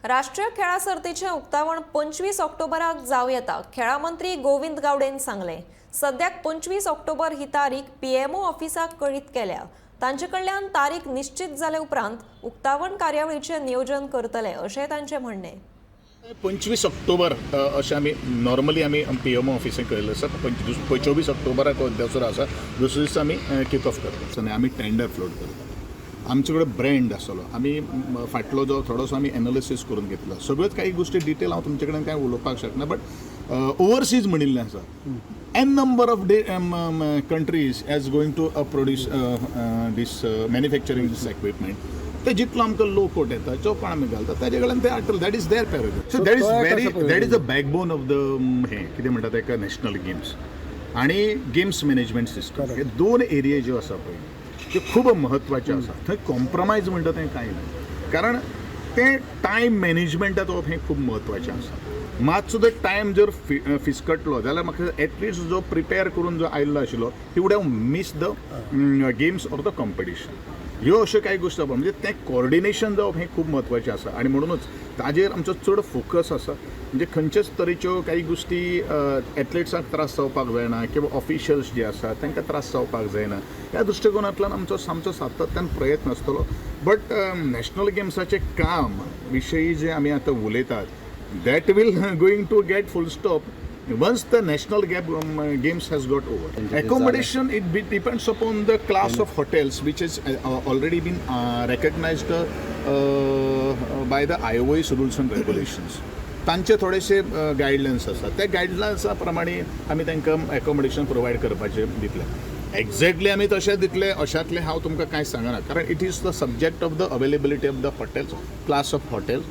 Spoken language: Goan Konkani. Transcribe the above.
राष्ट्रीय खेळां सर्तीचें उक्तावण 25 ऑक्टोबराक जावं येता, खेळां मंत्री गोविंद गावडेन सांगलें. सद्याक 25 ऑक्टोबर ही तारीख पीएमओ ऑफिसाक कळीत केल्या. तांचे कडल्यान तारीख निश्चित जाले उपरांत उक्तावण कार्यावळीचें नियोजन करतले, अशें तांचें म्हणणें. 25 ऑक्टोबर अशें आमी नॉर्मली आमी पीएमओ ऑफिसान कळयल्लें आसा. 25 ऑक्टोबराक हो दसरो आसा, दुसरे दिसा आमी किक ऑफ करता आनी आमी टेंडर फ्लोट करता. आमचे कडेन ब्रँड आसतलो. आमी फाटलो जो थोडोसो आमी एनालिसीस करून घेतला. सगळ्योच काही गोश्टी डिटेल हांव तुमचे कडेन कांय उलोवपाक शकना, बट ओवरसीज म्हणिल्लें आसा, N number of the countries as going to produce this, manufacturing this equipment. ते जितलो आमकां लो कोट येता, जो कोण आमी घालता, ताजे कडल्यान ते हाडटले. That is their prerogative. So that is very, that is the backbone of the हें कितें म्हणटा ताका, नॅशनल गेम्स आणि गेम्स मॅनेजमेंट सिस्टम. हे दोन एरिया ज्यो आसा पळय, त्यो खूब म्हत्वाच्यो आसा. थंय कॉम्प्रोमायज म्हणटा तें कांय ना, कारण तें टायम मॅनेजमेंटात वप हें खूब म्हत्वाचें आसा. मात सुद्दां टायम जर फिसकटलो जाल्यार म्हाका एटलिस्ट जो प्रिपेर करून जो आयिल्लो आशिल्लो, he would have miss the games or the competition. ह्यो अश्यो कांय गोश्टी जावप, म्हणजे तें कॉर्डिनेशन जावप हें खूब म्हत्वाचें आसा आनी म्हणुनूच ताजेर आमचो चड फोकस आसा. म्हणजे खंयच्याच तरेच्यो काही गोश्टी एथलेट्सांक त्रास जावपाक जायना किंवा ऑफिशियल्स जे आसा तांकां त्रास जावपाक जायना, ह्या दृश्टिकोनांतल्यान आमचो सामचो सातत्यान प्रयत्न आसतलो. बट नॅशनल गेम्साचें काम विशयी जे आमी आतां उलयतात, that will going to get full stop once the national games has got over. Accommodation, it depends upon the class of hotels which is already been recognized by the IOS rules and regulations. तांचे थोडेशे गायडलायन्स आसात. त्या गायडलायन्सा प्रमाणे आमी तांकां एकोमोडेशन प्रोवायड करपाचें दितले. एक्झॅक्टली आमी तशें दितले अशांतलें हांव तुमकां कांय सांगना, कारण it is the subject of the availability of the hotels, class of hotel.